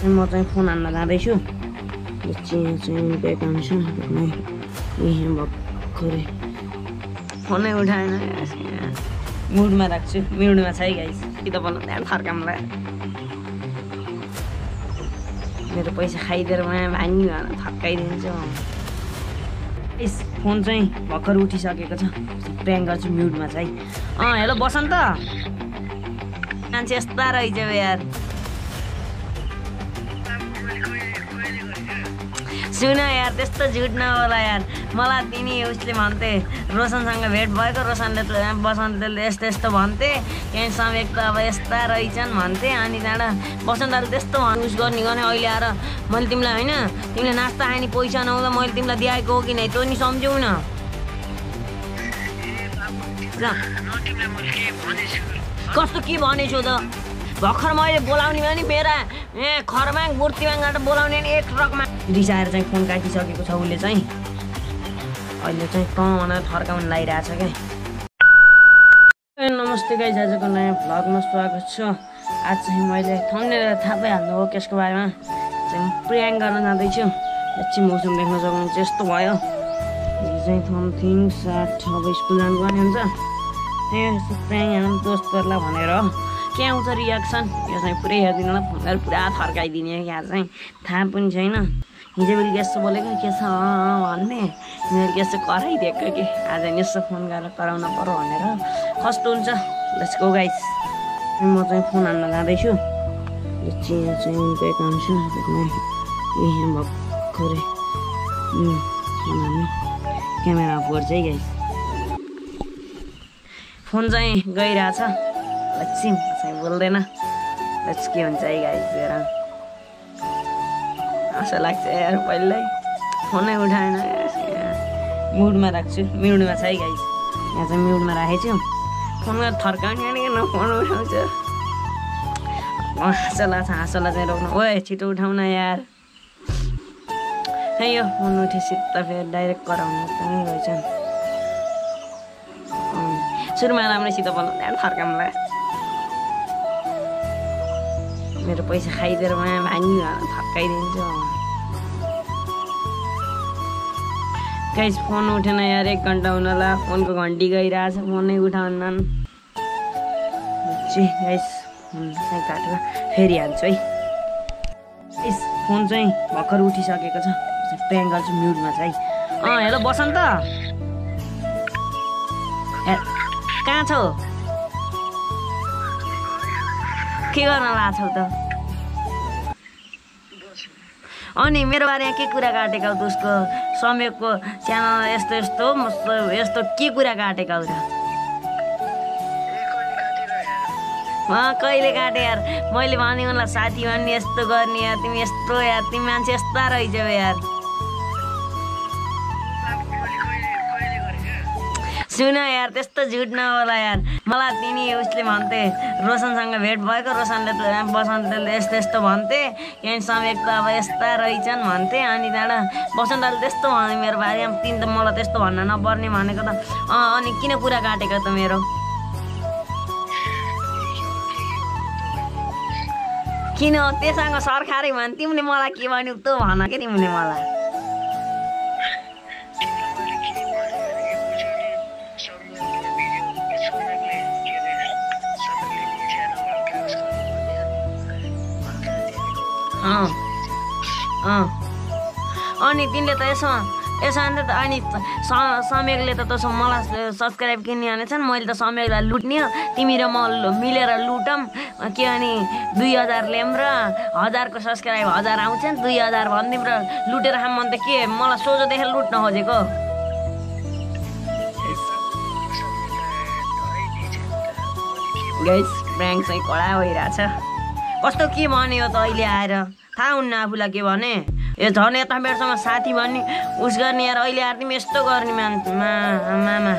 म चाहिँ फोन हान्न जाँदैछु। चाहिँ बेकाउनु छ भर्खरै फोनै उठाएन। मुडमा राख्छु, म्युटमा छ है गाइस। कि त भन्नु त्यहाँ फर्काउँला मेरो पैसा खाइदिएर म भाङ्गी भएर फर्काइदिन्छु। फोन चाहिँ भर्खर उठिसकेको छ। प्र्याङ्क गर्छु, म्युटमा छ है। हेलो बसन्त, मान्छे यस्ता रहेछ यार। सुन यार, त्यस्तो झुट नहोला यार। मलाई तिनी उसले भन्थे रोशनसँग भेट भएको, रोशनले बसन्तले यस्तो यस्तो भन्थे, त्यहाँ समेक त अब यस्ता रहेछन् भन्थे। अनि त्यहाँबाट बसन्तले त्यस्तो उस गर्ने अहिले आएर मैले तिमीलाई होइन, तिमीले नास्ता खाने पैसा नहुँदा मैले तिमीलाई दिएको हो कि नै, तँ नि सम्झ्यौ न। कस्तो के भनेछु त? भर्खर मैले बोलाउने भने मेरा खरमाङ मूर्तिमाङबाट बोलाउने नि एक ट्रकमा रिसाएर चाहिँ फोन काटिसकेको छ उसले चाहिँ। अहिले चाहिँ भनेर थर्काउनु लागिरहेछ क्या। नमस्ते गाइस, आजको नयाँ भ्लगमा स्वागत छ। आज चाहिँ मैले थम्बनेल थाहा पाइहाल्नु हो केसको बारेमा। चाहिँ प्र्याङ्क गर्न जाँदैछु। एकछिन मौसम देख्न सक्नुहुन्छ यस्तो भयो। यो चाहिँ समथिङ 60 अब स्कुल जानुपर्ने हुन्छ। त्यही प्र्याङ्क हेर्नु दोस्तहरूलाई भनेर के आउँछ रियाक्सन, यो चाहिँ पुरै हेरिदिनु होला। फोनहरू पुरा थर्काइदिने यहाँ चाहिँ थाहा पनि छैन। हिजो बेलुका यस्तो बोलेको के छ भन्ने, हिजो यसो कराइदिएको कि आज यसो फोन गरेर कराउन पर्यो भनेर। कस्तो हुन्छ लेट्स गो गाइस। म चाहिँ फोन हान्न जाँदैछु। चाहिँ बेकाउनु छ भर्खरै क्यामेरा अफ गर्छ है गाइस। फोन चाहिँ गइरहेछ। एकछिन चाहिँ बोल्दैन। लेट्स के हुन्छ है गाइस हेर। आशा लाग्छ यार, पहिल्यै फोनै उठाएन। मुडमा राख्छु, म्युटमा छ है गाइस। यहाँ चाहिँ म्युटमा राखेको छु। फोनमा थर्काउने अनि किन फोन उठाउँछ। हाँसोलाई चाहिँ रोक्नु। ओए छिटो उठाउन यार। है यो फोन उठेपछि त फेरि डाइरेक्ट कराउनु एकदमै रहेछ। सुरुमा राम्रैसित बोल्नु त्यहाँ थर्काउँला मेरो पैसा खाइदिएर म भाङ्गी भएर फर्काइदिन्छु। गाइस फोन उठेन यार, 1 घन्टा हुनला। फोनको घन्टी गइरहेछ, फोनै उठाउनन्। गाइस फोन चाहिँ काटेर फेरि हाल्छु है। गाइस फोन चाहिँ भर्खर उठिसकेको छ। प्र्याङ्क गर्छु, म्युटमा छ है। हेलो बसन्त, कहाँ छौ? के गर्न लाग्छौ त? अनि मेरो बारेमा के कुरा काटेका हौ? उसको समयको च्यानल यस्तो यस्तो यस्तो के कुरा काटेका हौ र? कहिले काटे यार? मैले भने उनलाई साथी भन्ने यस्तो गर्ने यार, तिमी यस्तो यार, तिमी मान्छे यस्ता रहेछौ यार। सुन यार, त्यस्तो झुट नहोला यार। मलाई तिनी उसले भन्थे रोशनसँग भेट भएको, रोशनले बसन्तले यस्तो यस्तो भन्थे, यहाँ समेक त अब यस्ता रहेछन् भन्थे। अनि त्यहाँबाट बसन्तले त्यस्तो भने मेरो बारेमा, तिमी त मलाई त्यस्तो भन्न नपर्ने भनेको त। अनि किन कुरा काटेको त मेरो? किन त्योसँग सरखारै भने तिमीले मलाई के भन्यौ त भन के तिमीले मलाई। अनि तिमीले त यसो अन्त त अनि समेकले त तँसँग मलाई सब्सक्राइब किन्ने भनेछन्। मैले त समेकलाई लुट्ने, तिमी र म मिलेर लुटौँ के। अनि 2000 ल्याउँ र 1000को सब्सक्राइब 1000 आउँछन्, 2000 भनिदिउँ र लुटेर खाऊँ भने त के मलाई सोझो देखेर लुट्न खोजेको? गाइस प्र्याङ्क चाहिँ कडा भइरहेछ। कस्तो के भन्यो त अहिले आएर? थाहा हुन्न आफूलाई के भने। यो झन् यता बेरसम्म साथी भन्ने उस गर्ने यार, अहिले आएर तिमी यस्तो गर्ने मामा।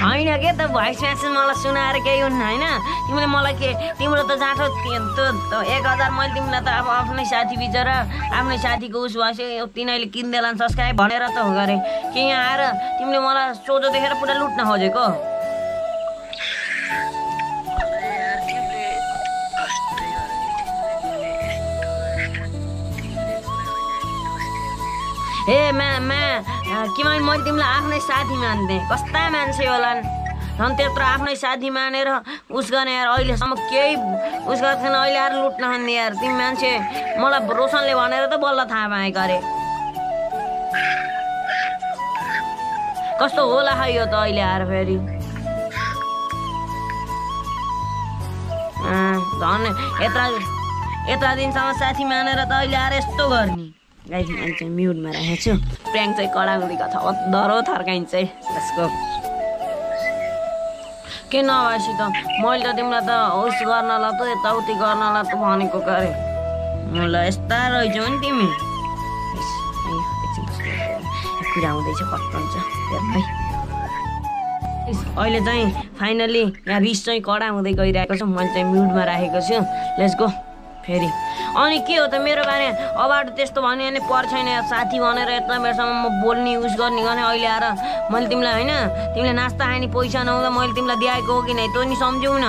होइन के त भोइस मेसेज मलाई सुनाएर केही हुन्न होइन। तिमीले मलाई के, तिम्रो त जाँठो 1000 मैले तिमीलाई त अब आफ्नै साथी बिचरा आफ्नै साथीको उस भएपछि तिनीहरूले किन्देलान् सब्सक्राइब भनेर त हो गरे कि यहाँ आएर तिमीले मलाई सोझो देखेर पुरा लुट्न खोजेको? ए मा किनभने मैले तिमीलाई आफ्नै साथी मान्थेँ कस्ता मान्छे होलान् झन् त्यत्रो आफ्नै साथी मानेर उस गर्ने यार अहिलेसम्म केही उस गरेको छैन अहिले आएर लुट्न खाने यार तिमी मान्छे मलाई रोशनले भनेर त बल्ल थाहा पाएँ गरे कस्तो होला खै यो त अहिले आएर फेरि झन् यत्र दिनसम्म साथी मानेर त अहिले आएर यस्तो गर्ने गाइस मैले चाहिँ म्युटमा राखेको छु प्र्याङ्क चाहिँ कडाउँदै कथा डह्रो थर्काइन्छ है त्यसको के नभएपछि त मैले त तिमीलाई त उस गर्नलाई त यताउति गर्नलाई त भनेको गरे ल यस्ता रहेछौ नि तिमी कुरा हुँदैछ कस्तो हुन्छ हेर्नु अहिले चाहिँ फाइनली यहाँ रिस चाहिँ कडा हुँदै गइरहेको छ मैले चाहिँ म्युटमा राखेको छु लेट्स गो फेरि अनि के हो त मेरो बारे अगाडि त्यस्तो भन्यो भने पर्छैन साथी भनेर यत्रो बेरसम्म म बोल्ने युज गर्ने गर्ने अहिले आएर मैले तिमीलाई होइन तिमीले नास्ता खाने पैसा नहुँदा मैले तिमीलाई दिएको हो कि नै तँ नि सम्झ्यौ न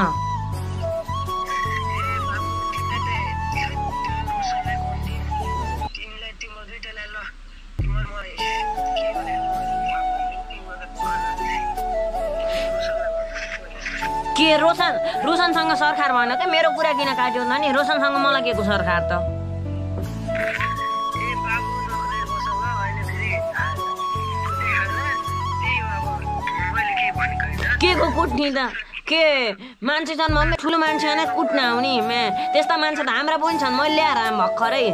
के रोशनसँग सरकार भएन क्या मेरो कुरा किन काट्यो त नि रोशनसँग मलाई के को सरकार त के को कुट्ने त के मान्छे छन् भन्दै ठुलो मान्छे भने कुट्न आउने त्यस्ता मान्छे त हाम्रा पनि छन् मैले ल्याएर भर्खरै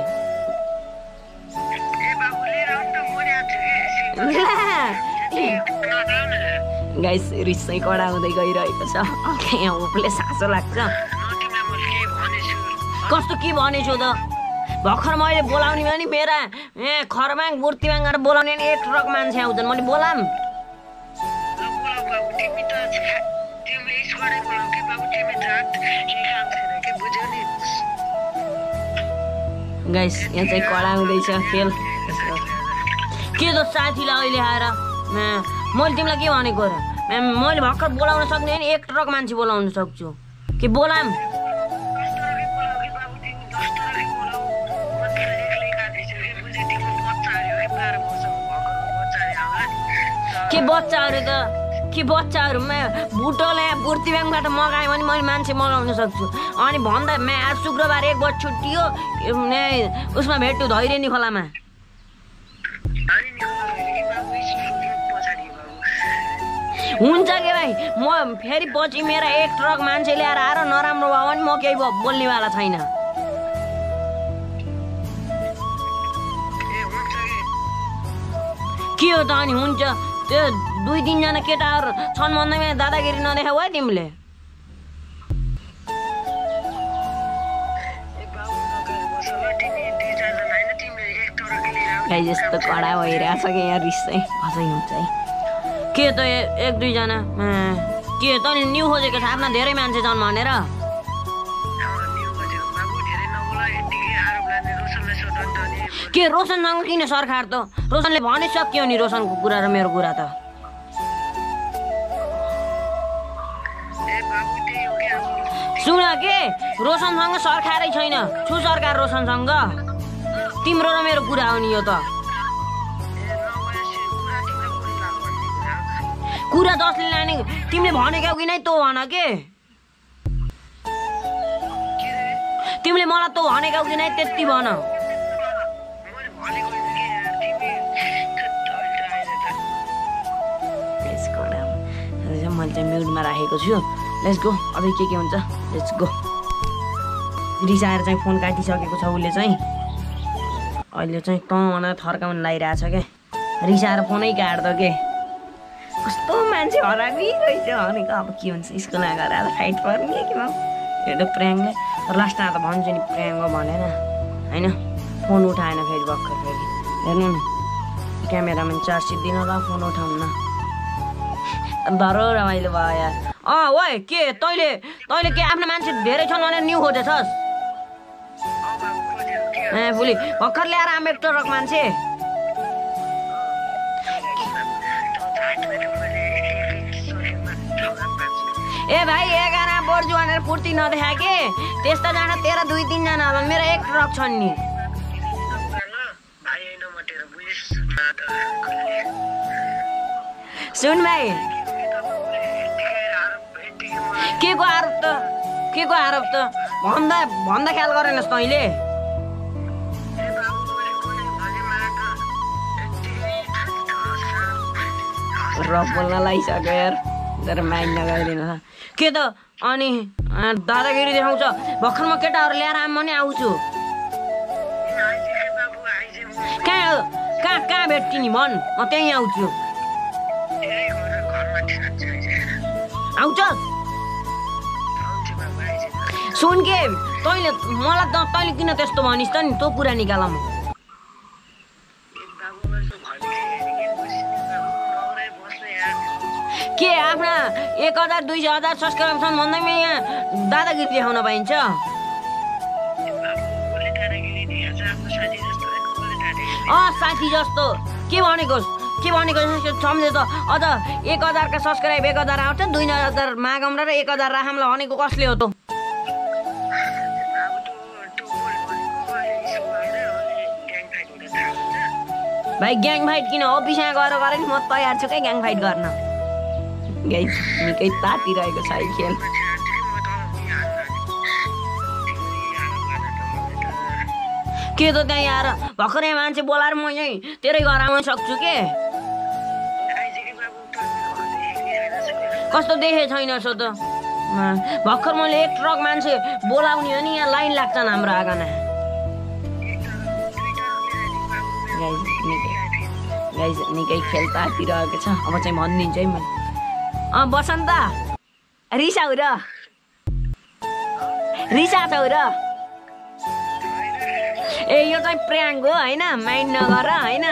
गाइस रिस चाहिँ कडा हुँदै गइरहेको छ यहाँ होपले सासो लाग्छ कस्तो के भनेछु त भर्खर मैले बोलाउने भने मेरा खरमाङ बुर्तिमाङ गरेर बोलाउने भने 1 ट्रक मान्छे आउँछन् मैले बोलाम गाइस यहाँ चाहिँ कडा हुँदैछ खेल के त साथीलाई अहिले आएर मैले तिमीलाई के भनेको र मैले भर्खर बोलाउन सक्ने भने 1 ट्रक मान्छे बोलाउन सक्छु के बोलाम के बच्चाहरूमा बुटोले बुर्तिबाङबाट मगायो भने मैले मान्छे मगाउन सक्छु अनि भन्दा आज शुक्रबार 1 बजे छुट्टियो उसमा भेट्छु धैर्यनी खोलामा हुन्छ के भाइ म फेरि पछि मेरा 1 ट्रक मान्छे ल्याएर आएर नराम्रो भयो भने म केही बोल्नेवाला छैन के हो त अनि हुन्छ त्यो 2-3 जना केटाहरू छन् भन्दैमा दादागिरी नदेखाऊ है तिमीले यस्तो कडा भइरहेछ कि यहाँ रिस चाहिँ अझै हुन्छ है के त 1-2 जना के तैँले न्यु खोजेको छ आफ्ना धेरै मान्छे छन् भनेर के रोशनसँग किन सरकार त रोशनले भनिसक्यो नि रोशनको कुरा र मेरो कुरा त सुन के रोशनसँग सरकारै छैन छु सरकार रोशनसँग तिम्रो र मेरो कुरा हो नि यो त कुरा जसले लाने तिमीले भनेको कि नै तँ भन के तिमीले मलाई तँ भनेको कि नै त्यति भन मैले चाहिँ म्युटमा राखेको छु लेट्स गो अब के हुन्छ लेट्स गो रिसाएर चाहिँ फोन काटिसकेको छ उसले चाहिँ अहिले चाहिँ तँ भनेर थर्काउन लागिरहेछ क्या रिसाएर फोनै काट्द के कस्तो मान्छे हरामी रहेछ भनेको अब के हुन्छ स्कुलमा गएर आज फाइट पर्ने कि हेर्नु प्र्याङ्कले लास्टमा त भन्छु नि प्र्याङ्क हो भनेर होइन फोन उठाएन फेरि भर्खर फेरि हेर्नु न क्यामेरामा चार्ज दिनु ल फोन उठाउनु धरो रमाइलो भयो यार ओए के तैँले के आफ्नो मान्छे धेरै छन् भनेर न्यु खोजेछस् भोलि भर्खर ल्याएर आम 1 ट्रक मान्छे ए भाइ 11 बर्जु भनेर पूर्ति नदेखा के त्यस्ता जाँदा 2-3 जना होला मेरो 1 ट्रक छन् नि सुन भाइ के को आरोप त भन्दा ख्याल गरेनस् तैँले र बोल्न लागिसक्यो यार तर माइन्ड नगरिदिनु के त अनि दादागिरी देखाउँछ भर्खर म केटाहरू ल्याएर आम पनि आउँछु कहाँ भेट्टी नि भन् म त्यहीँ आउँछु आउँछ सुन के तैँले किन त्यस्तो भनिस् त नि तँ कुरा निकाल म के आफ्ना 1000 2000 सब्सक्राइबर छन् भन्दैमा यहाँ दादागिरी देखाउन पाइन्छ साथी जस्तो के भनेको सम्झे त अझ 1000 का सब्सक्राइब 1000 आउँछ 2000 मागौँ र 1000 राखौँला भनेको कसले हो त भाइ ग्याङ फाइट किन अफिसमा गएर गरे नि म तयार छु क्या ग्याङ फाइट गर्न गाइस निकै तातिरहेको छ है खेल के त त्यहाँ यार भर्खरै मान्छे बोलाएर म यहीँ तेरै घर आउन सक्छु के कस्तो देखे छैन सो त भर्खर मैले 1 ट्रक मान्छे बोलाउने हो नि यहाँ लाइन लाग्छन् हाम्रो आँगनमा गाइस निकै खेल तातिरहेको छ अब चाहिँ भनिदिन्छु है मैले बसन्त रिसाउ र रिसा छौ र ए यो चाहिँ प्र्याङ्क हो होइन माइन्ड नगर होइन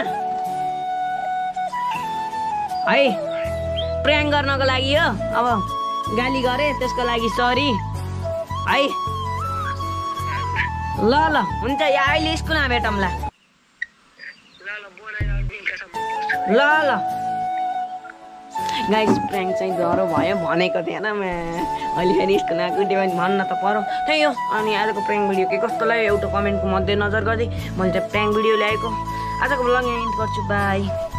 है प्र्याङ्क गर्नको लागि हो अब गाली गरे त्यसको लागि सरी है ल हुन्छ या अहिले स्कुलमा भेटौँला ल गाइस प्र्याङ्क चाहिँ डह्रो भयो भनेको थिएन अहिले फेरि स्कुलमा कुट्यो भने भन्न त पर्यो त्यही हो अनि आजको प्र्याङ्क भिडियो के कस्तो लाग्यो एउटा कमेन्टको मध्यनजर गर्दै मैले चाहिँ प्र्याङ्क भिडियो ल्याएको आजको ब्लग यहाँ इन्ड गर्छु बाई